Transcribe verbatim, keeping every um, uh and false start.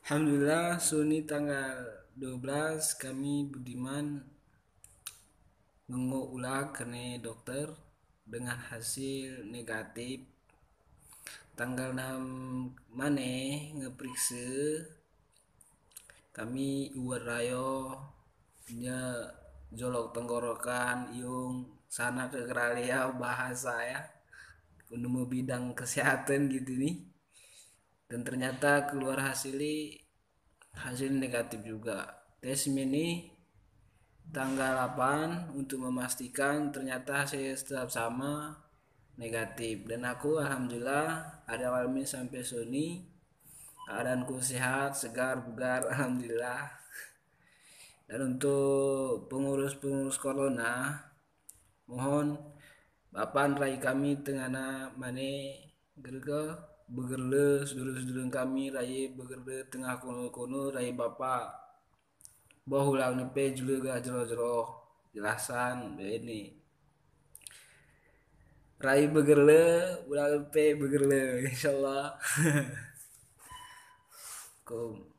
Alhamdulillah, soni tanggal dua belas kami Budiman ngengok ulag kene dokter dengan hasil negatif. Tanggal enam mane ngepriksa kami iwet rayo, nye jolok tenggorokan, iyung, sana ke keralia bahasa ya. Nemu bidang kesehatan gitu nih. Dan ternyata keluar hasilnya, hasil negatif juga. Tes mini tanggal delapan untuk memastikan, ternyata hasilnya tetap sama, negatif. Dan aku alhamdulillah ada awal min sampai soni, keadaanku sehat, segar, bugar, alhamdulillah. Dan untuk pengurus-pengurus corona, mohon Bapan rai kami tengana mane gerga begerle, sudurun-sudurun kami rai begerle tengah kono-kono rai Bapa. Boh ulag nepe julu ga jero-jero jelasan ini. Rai begerle, ulag nepe begerle, insyaallah. Kum.